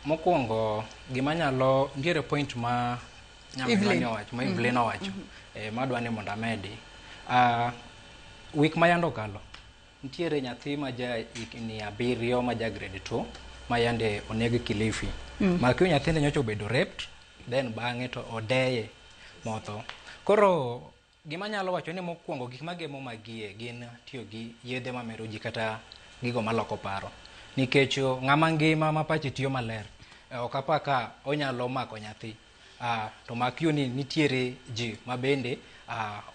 Mokwongo gima nyalo nitiere point ma nyaminwa Evelyn. ni owacho, ma Evelyn owacho, madwa ni mondo amedi. Week ma yande okalo, nitiere nyathi ma ja higni 7 ma ja grade 2 ma yande oneg Kilifi. Ma nyathini nyocha obedo raped, then bang'e to odeye motho. Koro gima anyalo wacho ni mokwongo gik magemo magie gin tiyo gi yedhe mamero ji kata gigo maloko paro. Nikech ng'ama ngima ma pache tiyo maler, ok apar ka onyalo mako nyathi. To makio ni nitiere ji mabende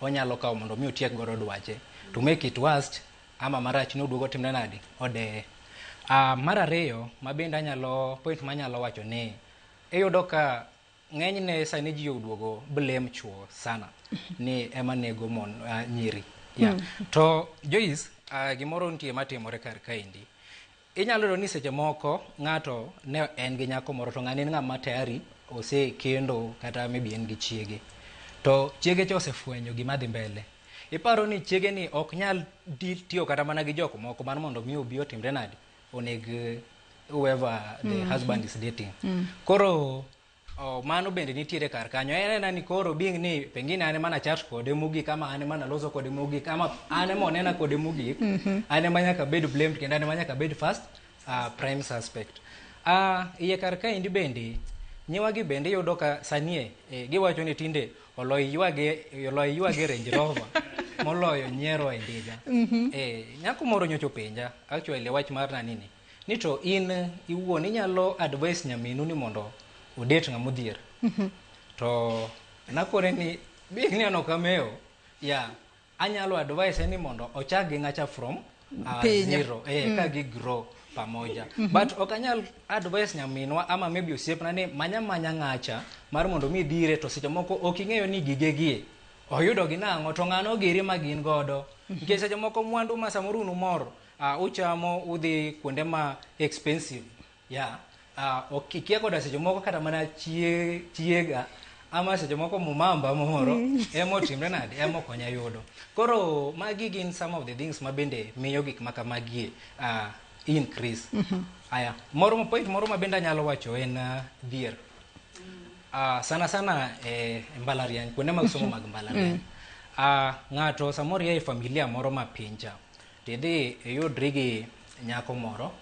onyalo kawo mondo mi otiek godo dwache. To make it worst, ama marach ni oduogo timne nadi? Odeye. Mar ariyo, mabende anyalo, point manyalo wacho ni, iyudo ka ng'enyne sani ji oduogo blame chuo sana ni ema nego mon, nyiri. Yeah. To Joyce, gimoro nitie matimore kar kaendi. Inyalo yudo ni seche moko ng'ato ne en gi nyako moro to ng'ani en ng'ama tayari osekendo kata maybe en gi chiege. To chiege cha osefwenyo gima dhi mbele. Iparo ni chiege ni ok nyal tiyo kata mana gi jok moko mar mondo mi obi otimre nadi? Oneg whoever the husband is dating. Koro mano bende nitiere kar kanyo. En ena ni koro being ni pengine an ema nachat kode mogik ama an ema naloso kode mogik ama an ema onena kode mogik, an ema nyaka bed blamed kendo an ema nyaka bed first prime suspect. Iye kar kaendi bende nyiwa gi bende iyudo ka sanie giwacho ni tinde oloyo ywage Range Rover moloyo nyiero e ndiga. Nyako moro nyocha openja actually wach mar nani ni to in iwuon inyalo advise nyaminu ni mondo odate ng'ama odhier. To nakone ni being ni an ok amewo, yeah, anyalo advise ni mondo ochak gi ng'acha from Piny. zero, ka gi grow pamoja. But ok anyal advise nyaminwa ama maybe osiepna ni manya manya ng'acha mar mondo mi dhire, to seche moko ok ing'eyo ni gigegi oyudo gi nang'o, to ng'ano giri ma gin godo, nikech seche moko mwandu ma samoro un umor, uchamo, udhi kuonde ma expensive, yeah, ok ikia koda seche moko kata mana chiega ama seche moko mumamba moro ema otimre nade, ema okonya yudo. Koro magi gin some of the things ma bende miyo gik ma kamagie increase. Aya, moro point moro ma bende anyalo wacho en dhier, sana sana e mbalariany, kuonde mag somo mag mbalariany. Ng'ato samoro ia e familia moro ma piny cha, tidhi iyudri gi nyako moro,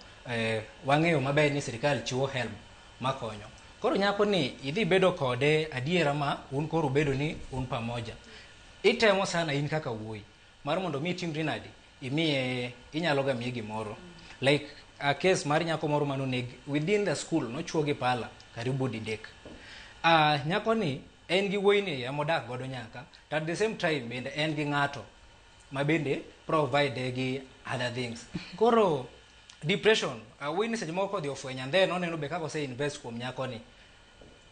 wang'eyo maber ni sirikal chiwo help makonyo. Koro nyako ni idhi bedo kode adiera ma un koro ubedo ni un pamoja. Itemo sana in kaka wuoyi mar mondo mi itimri nadi, imiye, inyalo ga miye gimoro. Like a case mar nyako moro manoneg within the school, nochuo gi pala karibu 3. Nyako ni en gi wuoyi ni ema odak godo nyaka, to at the same time bende en gi ng'ato ma bende provide gi other things. Koro depression, wuoyi ni seche moko kodhi ofwenyo and then oneno be kaka ose invest kuom nyako ni,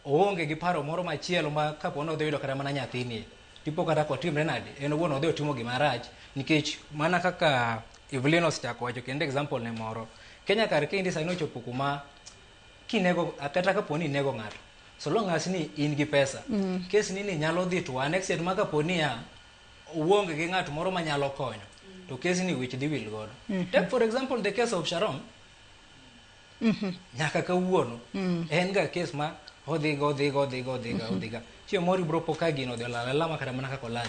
oonge gi paro moro machielo ma kapo ni odhi yudo kata mana nyathini, tipo kata kotimre nade, en owuon odhi otimo gima rach, nikech mana kaka Evelyn osechako wacho kendo example ne moro Kenya kar kendi sani ochopo kuma kinego, kata kapo ni inego ng'ato, so long as ni in gi pesa, case ni nyalo dhi to an extent ma kapo niya owuonge gi ng'at moro manyalo konyo, to case ni wich dhi wil godo. Take for example the case of Sharon. Nyaka kawuono en ga case ma odhiga odhiga odhiga odhiga odhiga. Chieng' moro ibro po ka gino odhi olal alala ma kata mana kaka olal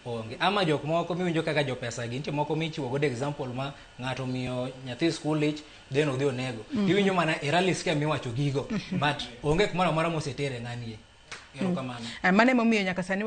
onge. Ama jok moko miwinjo kaka jopesa gi nitie moko michiwo godo example ma ng'ato omiyo nyathi school ich, then odhi onego. Iwinjo mana e rallies ka miwacho gigo, but onge kumoro amora mosetere ng'anie. Erokamano. Mano emomiyo nyaka sani.